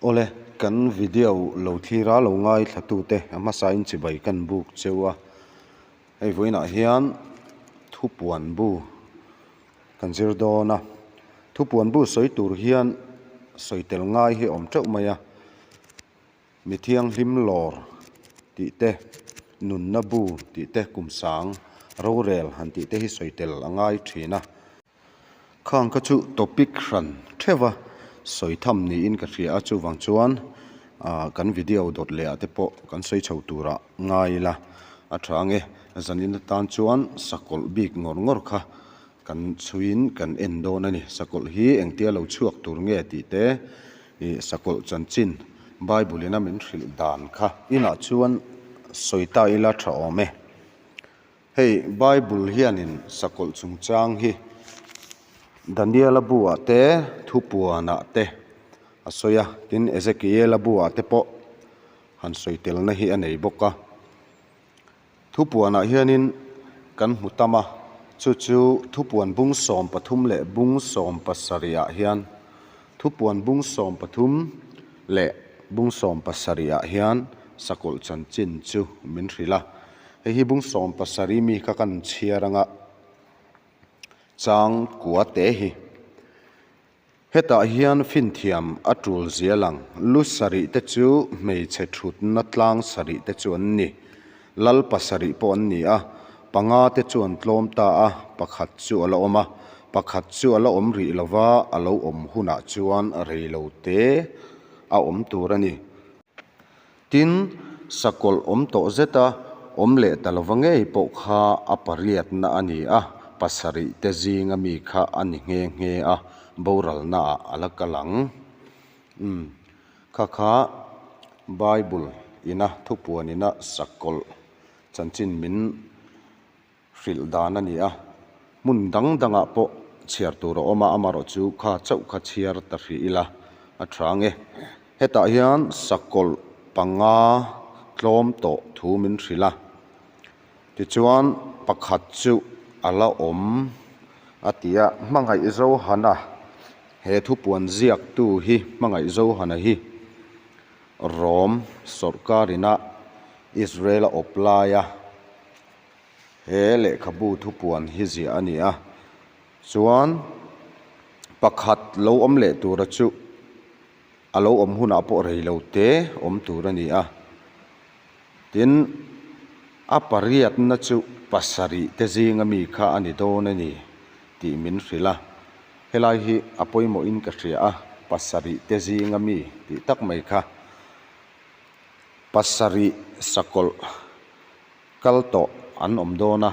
Awle, kan video lo thlir a, lo ngaithlatute a hmasain chibai kan buk cheu a. Hei vawiinah hian thupuan bu kan zir dawn a, thupuan bu sawi tur hian sawi tel ngai hi a awm teuh mai a. Mi thianghlim lawr tih te, nunna bu tih te, kum sang rorel han tih te hi sawi tel a ngai thin a. Khang kha chu topic hran theuh a sawi tham niin ka hria a, chuvang chuan ah kan video dawt leh ah te pawh kan sawi chho turah ngai ila a tha ang e. Zanin atan chuan sakawlh bik ngawr ngawr kha kan chhuiin kan en dawn a ni. Sakawlh hi engtia lo chhuak tur nge tih te ih sakawlh chanchin Bible in a min hrilh dan kha inah chuan sawi ta ila tha awm e. Hei Bible hianin sakawlh chungchang hi Daniela buah te, Thupuanah te a sawi a, tin Ezekiela buah te pawh han sawi telna hi a nei bawk a. Thupuanah hianin kan hmu tam a, chu chu Thupuan bung 13 leh bung 17 ah hian Thupuan bung 13 leh bung 17 ah hian sakawlh chanchin chu min hrilh a. Hei hi bung 17 mi kha kan chhiar anga chang kua te hi. Hetah hian finthiam a tul zia lang. Lu sarih te chu hmeichhe thutna tlang sarih te chu an ni. Lal pasarih pawh an ni a, panga te chu an tlawm ta a, pakhat chu a la awm a, pakhat chu a la awm rih lova, a lo awm hunah chuan rei lo te a awm tur a ni. Tin, sakawlh awm tawh zeta awm leh ta lova ngei pawh kha a pariatna a ni a, pasarih te zinga mi kha a ni nghe nghe a, boralnaah a la kal ang. Umm, kha kha Bible ina thupuan ina sakawlh chanchin min hrilh dan a ni a, hmun dang dangah pawh chhiar tur a awm a, amaherawh chu kha chauh kha chhiar ta hrih ila a tha ang e. Hetah hian sakawlh panga tlawm tawh thu min hrilh a, tichuan pakhat chu a la awm a ti a, hmangaih Zohana he thupuan ziaktu hi hmangaih Zohana hi Rom sawrkar ina Israel a awp laia He lehkhabu thupuan hi ziah a ni a, chuan pakhat lo awm leh tura chu a lo awm hunah pawh rei lo te awm tur a ni a. Tin, a pariatna chu pasarih te zinga mi kha a ni dawn a ni tih min hrilh a. Helai hi a pawimawhin ka hria a, pasarih te zinga mi tih tak mai kha pasarih sakawlh Kal tawh an awm dawn a,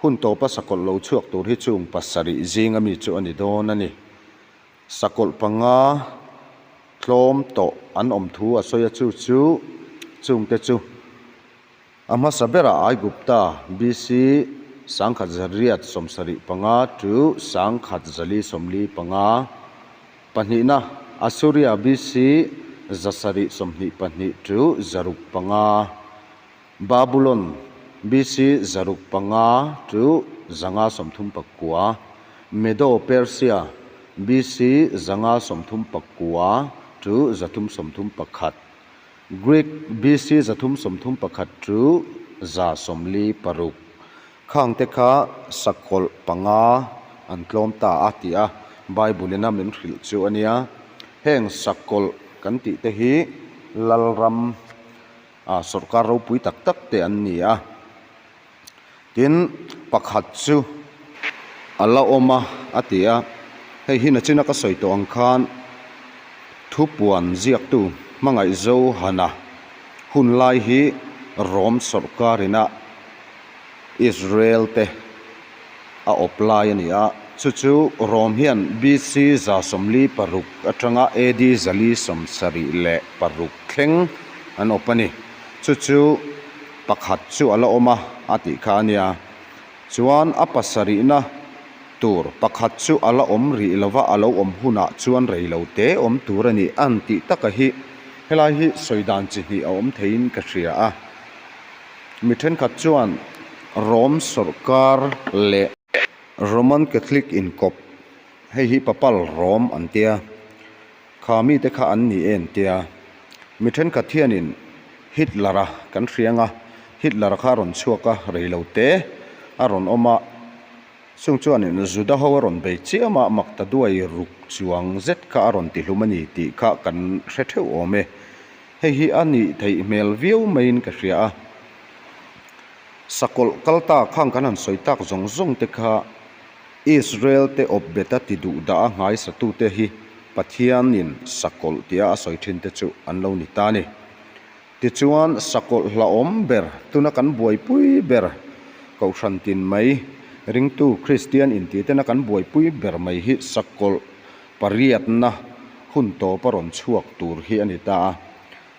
hun tawpa sakawlh lo chhuak tur hi chung pasarih zinga mi chu a ni dawn a ni. Sakawlh panga tlawm tawh an awm thu a sawi a, chu chu chungte chu a hmasa berah Aigupta BC 1175 to 1145, pahnihna Assuria BC 722 to 605, Babulon, BC 605 to 539, Medo Persia, BC 539 to 331, Greek, BC 331 to 146, khangte kha sakawlh panga an tlawm ta a tih a Bible in a min hrilh chu a nia. Heng sakawlh kan tih te hi Lalram a sawrkar ropui tak tak te an ni a, tin pakhat chu a la awm a a ti a, hei hi nachina ka sawi tawh ang khan thupuan ziaktu hmangaih Zohana hun lai hi Rom sawrkar ina Israel te a awp lai a ni a, chu chu Rom hian BC 146 atanga AD 476 thleng an awp a ni. Chu chu pakhat chu a la awm a, a tih kha a nia. Chuan a pasarihna tur pakhat chu a la awm rih lo va, a lo awm hunah chuan rei lo te awm tur a ni an tih taka hi helai hi sawi dan chi hnih a awm theiin ka hria a. Mi thenkhat chuan Rom sawrkar leh Roman Catholic inkawp, hei hi Papal Rom an tia. Kha mite kha an ni en tia mi thenkhat hianin Hitler-a kan hria anga, Hitler-a kha a rawn chhuak a, rei lo te a rawn awm a, chung chuanin Juda ho a rawn bei chiam a, mak ta duai ruk chuang zet kha a rawn tihlum a ni tih kha kan hre theuh awm e. Hei hi a nih theih hmel viau maiin ka hria a. Sakawlh kal ta khang kan han sawi tak zawng zawng te kha Israel te awp bet a ti duh dah a nghaisatute hi Pathianin sakawlh tia a sawi thin te chu an lo ni ta a ni. Tichuan sakawlh hlauhawm ber tuna kan buaipui ber Kohhran tin mai ringtu Kristian intitena kan buaipui ber mai hi sakawlh pariatna hun tawpa rawn chhuak tur hi a ni ta a.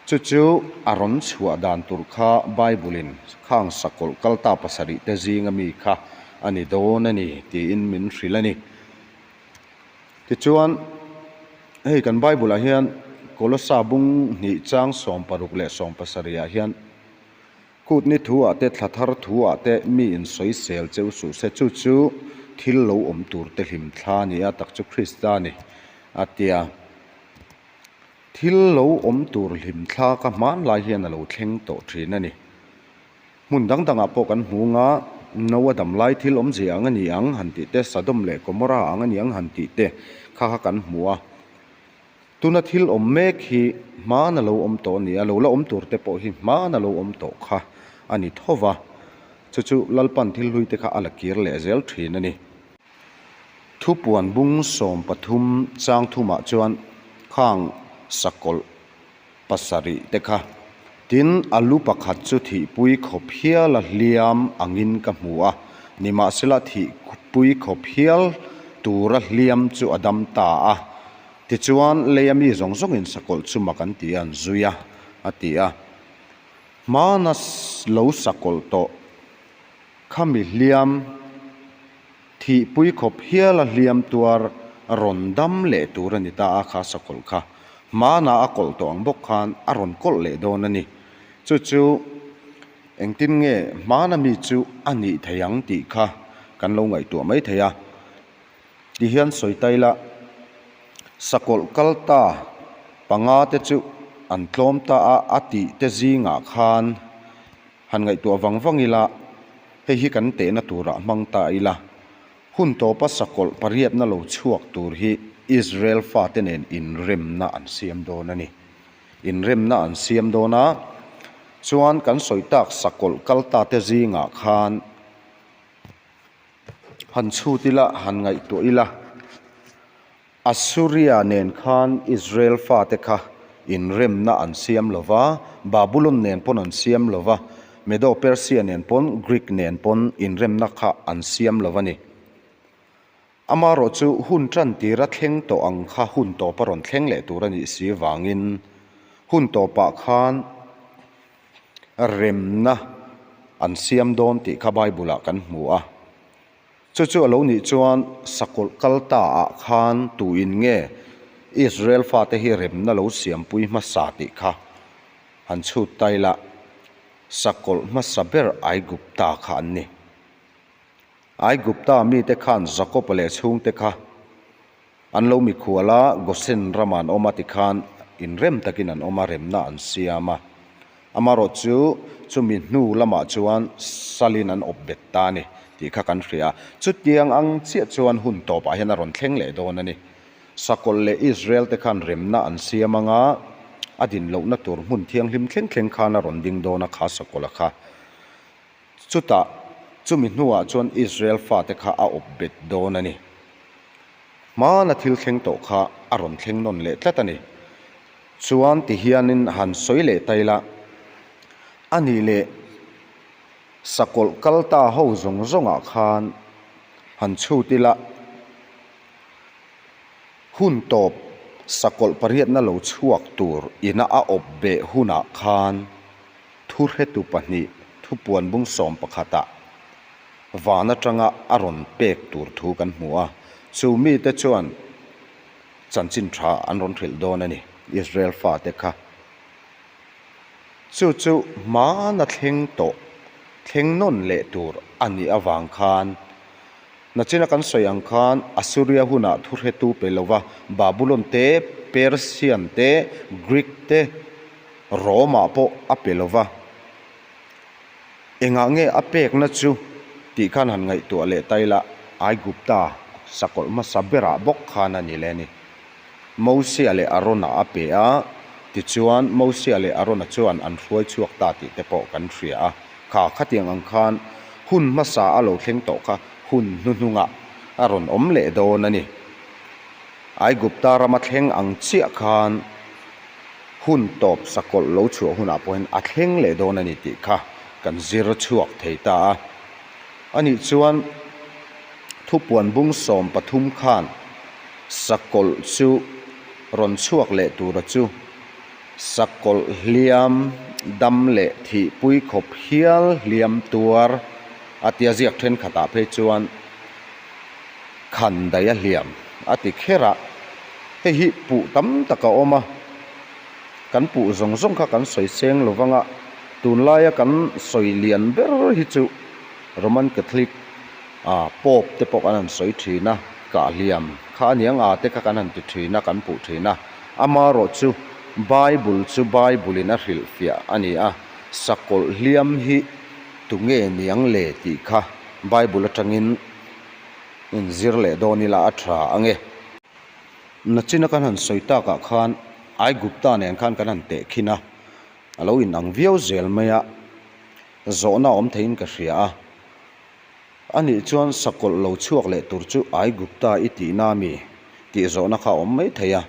Chu chu a rawn chhuah dan tur kha Bible-in khang sakawlh kalta pasarih te zinga mi kha a ni dawn a ni tiin min hrilh a ni. Tichuan, hei kan Bible-ah hian Kolosa bung hnih chang 60 leh 70 ah hian Kut ni thu ah te thla thar thu ah te mi in sawisel cheu suh se chu chu thil lo awm tur te hlim thla a ni a tak chu Krista a ni a tia. Thil lo awm tur hlim thla ka hmanlai hian a lo thleng tawh thin a ni. Hmun dang dangah pawh kan hmu nga, Noa damlai thil awmzia ang a ni ang han tih te, Sodom leh Gomorrah ang a ni ang han tih te kha kha kan hmu a. Tuna thil awm mek hi hmana lo awm tawh a ni a, lo la awm tur te pawh hi hmana lo awm tawh kha a ni tho va. Chu chu Lalpan thil hlui te kha a la kir leh zel thin a ni. Thupuan bung 13 chang thumah chuan khang sakawlh pasarih te kha tin a lu pakhat chu thihpui khawp hial a hliam angin ka hmu a, nimahsela thihpui khawp hial tura hliam chu a dam ta a. Tichuan leia mi zawng zawngin sakawlh chu mak an ti a, an zui a, a ti a. Hmana lo sakawlh tawh Khami hliam thihpui khawp hiala hliam tuar rawn dam leh tur a ni ta a, kha sakawlh kha hmana a kawlh tawh ang bawk khan a rawn kawlh leh dawn a ni. Chu chu engtin nge hmana mi chu a nih thei ang tih kha kan lo ngaihtuah mai thei a. Tihian sawi ta ila, sakawlh kal ta panga te chu an tlawm ta a, a tih te zingah khan Han ngaihtuah vang vang ila, hei hi kan tehna turah hmang ta ila, hun tawpa sakawlh pariatna lo chhuak tur hi Israel fate nen inremna an siam dawn a ni. Inremna an siam dawn a, chuan kan sawi tak sakawlh kal ta te zingah khan han chhut ila, han ngaihtuah ila. Assuria nen khan Israel fate kha inremna an siam lo va, Babulon nen pawn an siam lo va, Medo-Persia nen pawn, Greek nen pawn inremna kha an siam lo a ni. Amaherawhchu hun tan tira thleng tawh ang kha hun tawp a rawn thleng leh tur a nih si vangin hun tawpah khan remna an siam dawn tih kha Bible-ah kan hmu a. Chu chu a lo nih chuan sakawlh kal ta ah khan tuin nge Israel fate hi remna lo siampui hmasa tih kha han chhut ta ila, sakawlh hmasa ber Aigupta kha an ni. Aigupta mite khan Jakob-a leh chhungte kha An lo mikhual a, Gosen ramah an awm a tikhan inrem takin an awm a, remna an siam a. Amaherawh chu chumi hnu lamah chuan salin an awp bet ta a ni tih kha kan hria a. Chutiang ang chiah chuan hun tawpah hian a rawn thleng leh dawn a ni. Sakawlh leh Israel te khan remna an siam anga a din lohna tur hmun thianghlim thleng thleng khan a rawn ding dawn a kha sakawlh a kha. Chutah, chumi hnuah chuan Israel fate kha a awp bet dawn a ni. Hmana thil thleng tawh kha a rawn thleng nawn leh tlat a ni. Chuan tihianin han sawi leh ta ila, a nih leh sakawlh kal ta ho zawng zawngah khan han chhut ila, hun tawp sakawlh pariatna lo chhuak tur ina a awp beh hunah khan, Thuhretu pahnih thupuan bung 11 ah van atanga a rawn pek tur thu kan hmu a, chu mite chuan chanchin tha an rawn hrilh dawn a ni, Israel fate kha. Chu chu hmana thleng tawh, thleng nawn leh tur a nih avang khan Nachina kan sawi ang khan Assuria hunah thuhretu pe lova Babulon te. Persian te, Greek te, Rome-ah pawh a pe lo va. Engah nge a pekna chu tih khan han ngaihtuah leh ta ila, Aigupta sakawlh hmasa berah bawk khan a ni leh a ni. Mosia leh Arona a pe a, tichuan Mosia leh Arona chuan an hruai chhuak ta tih te pawh kan hria a. Kha khatiang ang khan hun hmasa a lo thleng tawh kha hun hnuhnungah a rawn awm leh dawn a ni. Aigupta rama thleng ang chiah khan hun tawp sakawlh lo chhuah hunah pawhin a thleng leh dawn a ni tih kha kan zir chhuak thei ta a. Anih chuan thupuan bung 13 khan sakawlh chu rawn chhuak leh tura chu sakawlh hliam dam leh thihpui khawp hial hliam tuar a tia ziak thenkhatah phei chuan khan daih a hliam a ti kher a, hei hi puh tam tak a awm a, kan puh zawng zawng kha kan sawi seng lo vang a, tunlaia kan sawi lian ber hi chu Roman Catholic ah Pope te pawh kan han sawi thin a, kah hliam kha a niang a te kha kan han ti thin a, kan puh thin a, amaherawh chu Bible chu Bible in a hrilhfiah a ni a, sakawlh hliam hi tunge niang le tih kha Bible atangin inzir leh dawn ila a tha ang e. Nachina kan han sawi takah khan Aigupta nen khan kan han tehkhin a, a lo inang viau zel mai a, zawhna a awm theiin ka hria a. Anih chuan sakawlh lo chhuak leh tur chu Aigupta i tihna a mi tih zawhna kha a awm mai thei a.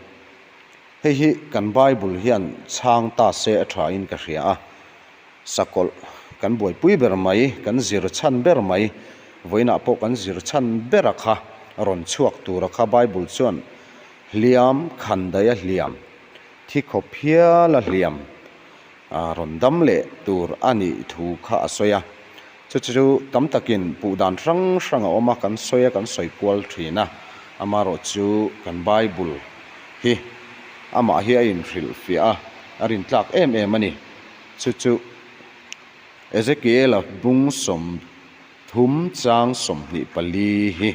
Hei hi kan Bible hian chhang ta se a thain ka hria a. Sakawlh kan buaipui ber mai, kan zir chhan ber mai, vawiinah pawh kan zir chhan bera kha rawn chhuak tura kha Bible chuan hliam khan daia hliam, thi khawp hiala hliam rawn dam leh tur a nih thu kha a sawi a. Chu chu tam takin puh dan hrang hrang a awm a, kan sawi a, kan sawi kual thin a. Amaherawh chu kan Bible hi amah hi a inhrilhfiah a, a rintlak em em a ni. Chu chu Ezekiela bung 30 chang 24 hi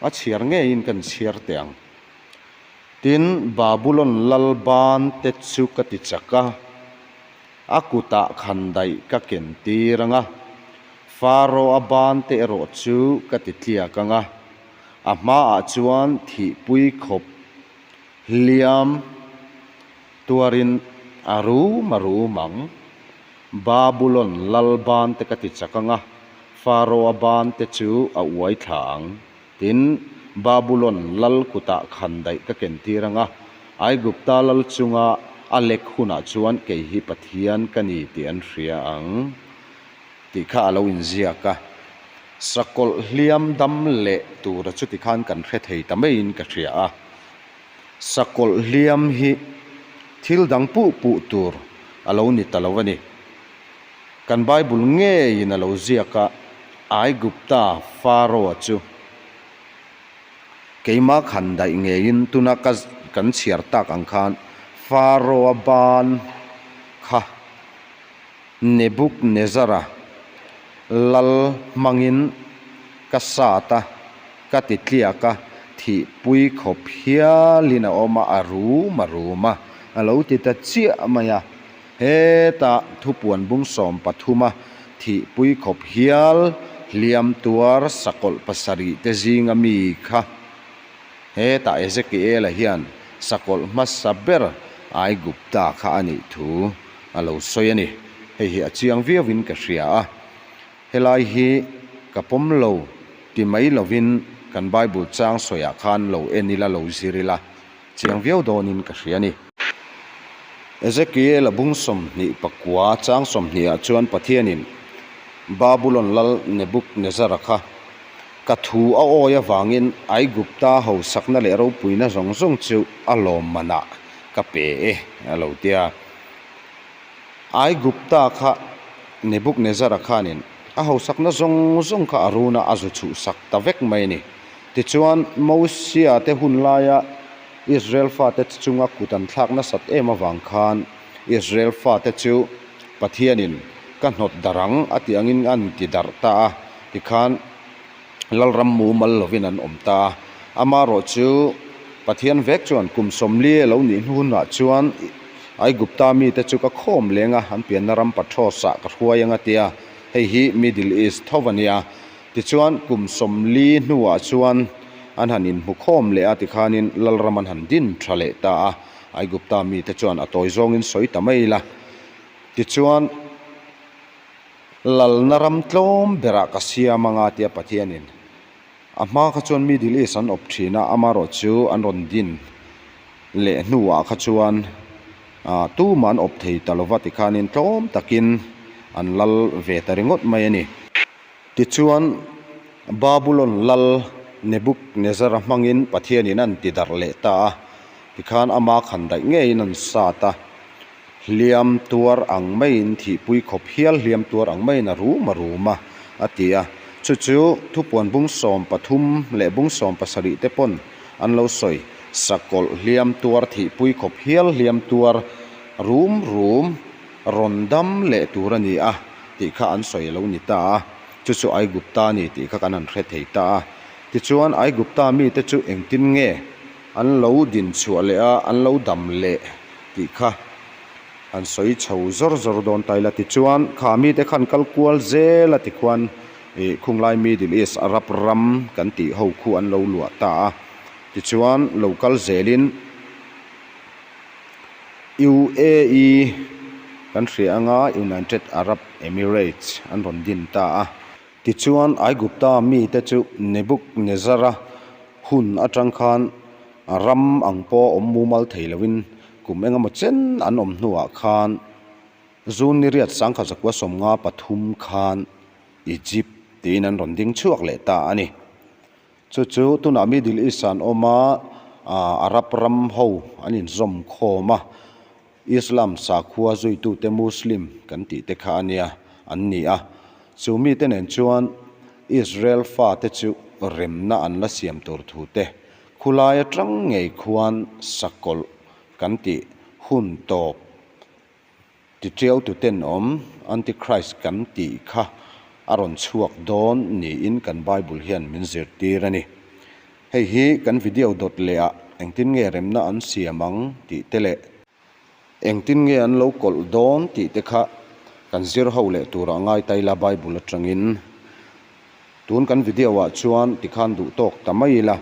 a chhiar ngeiin kan chhiar teh ang. Tin, Babulon lal ban te chu ka ti chak a, a kutah khan daih ka ken tir ang a, Pharaoh-a ban te erawh chu ka ti tliak ang a, a hmaah chuan thihpui khawp hliam Tuarin a rum a rum ang. Babulon lal ban te ka ti chak ang a, Pharaoh-a ban te chu a uai thla ang. Tin, Babulon lal kutah khan daih ka ken tir ang a, Aigupta lal chunga a lek hunah chuan kei hi Pathian ka ni tih an hria ang tih kha a lo inziak a. Sakawlh hliam dam leh tura chuti khan kan hre thei ta maiin ka hria a. Sakawlh hliam hi thil dang puh puh tur a lo ni ta lo a ni. Kan Bible ngeiin a lo ziak a, Aigupta Pharaoh-a chu keimah khan daih ngeiin tuna ka kan chhiar tak ang khan Pharaoh-a ban kha Nebuknezara lal hmangin ka sat a, ka ti tliak a, thihpui khawp hialin a awm a, a rum a rum a, a lo ti ta chiah mai a. Hetah thupuan bung 13 a thihpui khawp hial hliam tuar sakawlh pasarih te zinga mi kha hetah Ezekiela hian sakawlh hmasa ber Aigupta kha a nih thu a lo sawi a ni. Hei hi a chiang viauin ka hria a. Helai hi ka pawm lo ti mai lovin kan Bible chang sawiah khan lo en ila, lo zir ila, chiang viau dawnin ka hria a ni. Ezekiel-a bung 29 chang 20 ah chuan Pathianin Babulon lal Nebuknezara kha ka thu a awi avangin Aigupta hausakna leh ropuina zawng zawng chu a lawmmanah ka pe e a lo ti a. Aigupta kha Nebuknezara khanin a hausakna zawng zawng kha a run a, a zu chhuhsak ta vek mai a ni. Tichuan, Mosia te hun laia Israel fate chunga kut an thlak nasat em avang khan Israel fate chu Pathianin ka hnawt darh ang a tih angin an ti darh ta a, tikhan Lalram mumal lovin an awm ta a. Amaherawhchu. Pathian vek chuan kum 40 a lo nih hnu hunah chuan Aigupta mite chu ka khawm leng a, an pianna ram Pathros-ah ka hruai ang a ti a, hei hi Middle East tho a nia. Tichuan kum 40 hnuah chuan an han inhmu khawm leh a, tikhanin Lalram an han din tha leh ta a, Aigupta mite chuan a tawi zawngin sawi ta mai ila. Tichuan Lalna ram tlawm berah ka siam anga tia Pathianin A hma kha chuan Middle East an awp thin a, amarawh chu an rawn din leh hnuah kha chuan tumah an awp thei ta lova tikhanin tlawm takin an lal ve ta ringawt mai a ni. Tichuan, Babulon lal Nebuchadnezzar-a hmangin Pathianin an ti darh leh ta a, tikhan ama khan daih ngeiin an sat a. Hliam tuar ang maiin thihpui khawp hial hliam tuar ang maiin a rum a rum a, a ti a. Chu chu thupuan bung 13 leh bung 17 te pawn an lo sawi. Sakawlh hliam tuar thihpui khawp hial hliam tuar rum rum rawn dam leh tur a ni a tih kha an sawi a lo ni ta a. Chu chu Aigupta a ni tih kha kan han hre thei ta a. Tichuan Aigupta mite chu engtin nge an lo din chhuah leh a, an lo dam leh tih kha an sawi chho zawr zawr dawn ta ila. Tichuan, kha mite khan kal kual zel a tikhuan ih khunglai Middle East Arab ram kan tih ho khu an lo luah ta a. Tichuan, lo kal zelin UAE kan hria anga United Arab Emirates an rawn din ta a. Tichuan, Aigupta mite chu Nebuchadnezzar-a hun atang khan ram ang pawh awm mumal thei loin kum engemaw chen an awm hnuah khan June ni riat 1953 khan Egypt tiin an rawn ding chhuak leh ta a ni. Chu chu tunah Middle East an awm a, Arab ram ho an inzawm khawm a, Islam sakhua zuitute Muslim kan tih te kha a nia, an ni a. Chu mite nen chuan Israel fate chu remna an la siam tur thu te, khulai atang ngei khuan sakawlh kan tih hun tawp Tiṭiautu tenawm, Antichrist kan tih kha a rawn chhuak dawn niin kan Bible hian min zirtir a ni. Hei hi kan video dawt leh ah engtin nge remna an siam ang tih te leh engtin nge an lo kawlh dawn tih te kha kan zir ho leh turah ngai ta ila Bible atangin. Tun kan video ah chuan tikhan duh tawk ta mai ila.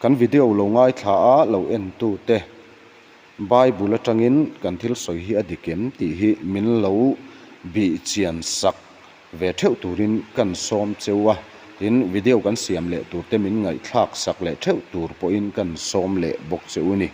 Kan video lo ngaithla a lo en tu te. Bible atangin kan thil sawi hi a dik em tih hi min lo bih chian sak ve theuh turin kan sawm cheu a, tin video kan siam leh tur te min ngaihthlak sak leh theuh tur pawhin kan sawm leh bawk cheu a ni.